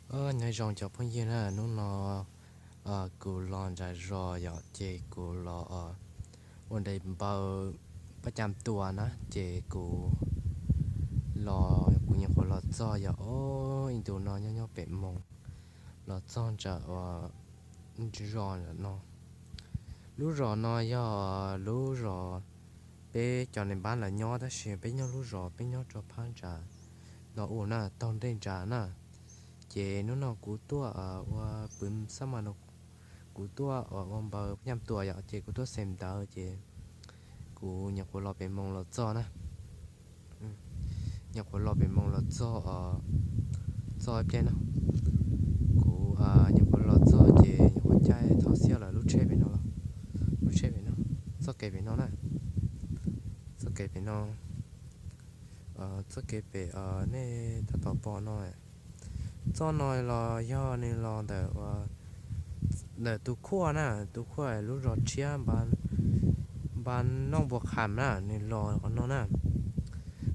Nyob zoo cov phooj ywg na, hnub no kuv los nram zos yom, ces kuv los ua daim npaws paj cam tuas na, ces kuv los, kuv nyuam qhuav los txog yom, ib ntus no nyob nyob pem moos los txog nram ua zos no. Lub zos no yog lub zos peb cov neeg npab lawv nyob, tab sis peb nyob lub zos peb nyob rau phab nram no u na, taug ntej nram na. Ces hnub no kuv tuaj ua pw xab mas no, kuv tuaj ua npaws paj cam tuas yom, ces kuv tuaj xem ntawv ces kuv nyuam qhuav los pem moos los txog na. Nyuam qhuav los pem moos los txog, txog ib pliag no, kuv nyuam qhuav los txog ces nyuam qhuav caij thauj xiab lawv lub tsheb pem no los, lub tsheb pem no, txoj kev pem no na, txoj kev pem no, txoj kev pem nej tab tom pom no. Txoj no los yog nws los ntawm, ntawm tus khuaj na, tus khuaj lub zos tshiab npa noj npua kham na, nws los qhov no na.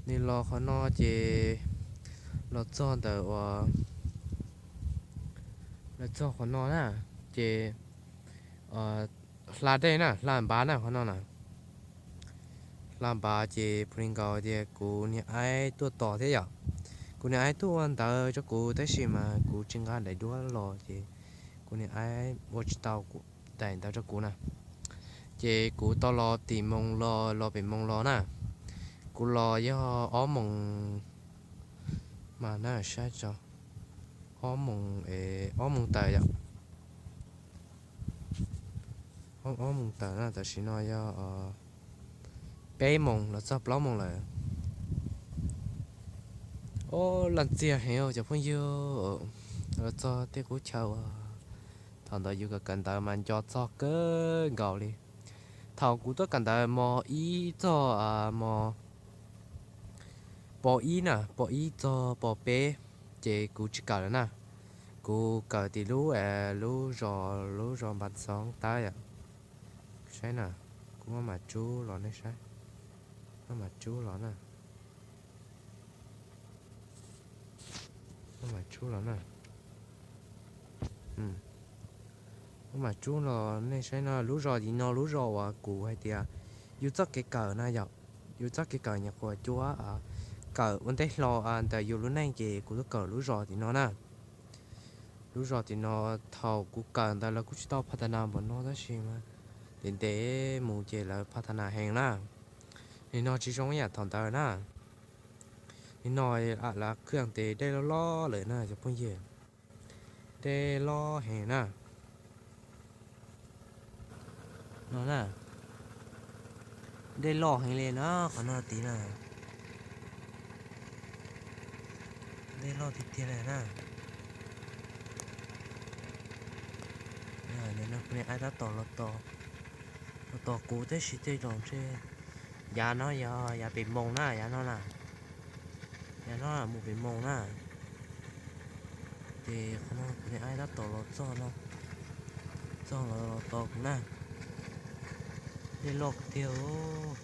Nws los qhov no ces los txog ntawm ua, los txog qhov no na, ces hla dej na, hla npav na qhov no na. Hla npav ces pus li nkaus tias kuv niag aib tuaj tos thiab yom. Kuv niag aib tuaj ua ntawv rau kuv tab sis mas kuv tsis nqa daim duab los ces kuv niag aib ua tsis tau daim ntawv rau kuv na. Ces kuv tau los tim moos los, los pem moos los na. Kuv los yog ob moos mas na, saib tso, ob moos, ob moos tawm yom. Ob moos tawm na, tam sim no yog peb moos los txog plaub moos lawm. Ob, laj ntxiag heev cov phooj ywg, los txog tej qub chaw uas thaum ntawd yus kawm kawm ntawv mas nco txog kawg nkaus li. Thaum kuv tuaj kawm ntawv mos ib txog mos pos ib na, pos ib txog pos peb, ces kuv tsis kawm lawm na. Kuv kawm tim lub, lub zos, lub zos Npas Xoob Tawb yom. Saib na, kuv muab mam tsub los nej saib. Muab mam tsub los na. Muab mam tsub los na. Muab mam tsub los nej saib no, lub zos tim no lub zos uas kuv hais tias yus txoj kev kawm na yom. Yus txoj kev kawm nyuam qhuav cuab kawm ua ntej hlo ntawm yus lub neej ces kuv tuaj kawm lub zos tim no na. Lub zos tim no thaum kuv kawm ntawd lawv kuj tsis tau pha tas nas npaum no tab sis mas ntev ntev mus ces lawv pha tas nas heev na. Nim no tsis zoo ib yam thaum ntawd na. Nim no lawv khwj tes dej loj loj lawm na cov phooj ywg. Dej loj heev na. No na, dej loj heev li na, qhov no tid na. Dej loj tiag tiag li na. Nim no kuv niag aib tab tom los tos, los tos kuv tab sis tej zaum ntshe yav no yog yav pem moos na, yav no na. Yav no mus pem moos na. Ces qhov no kuv niag aib tab tom los txog no, txog los los tos kuv na. Dej loj tiag os.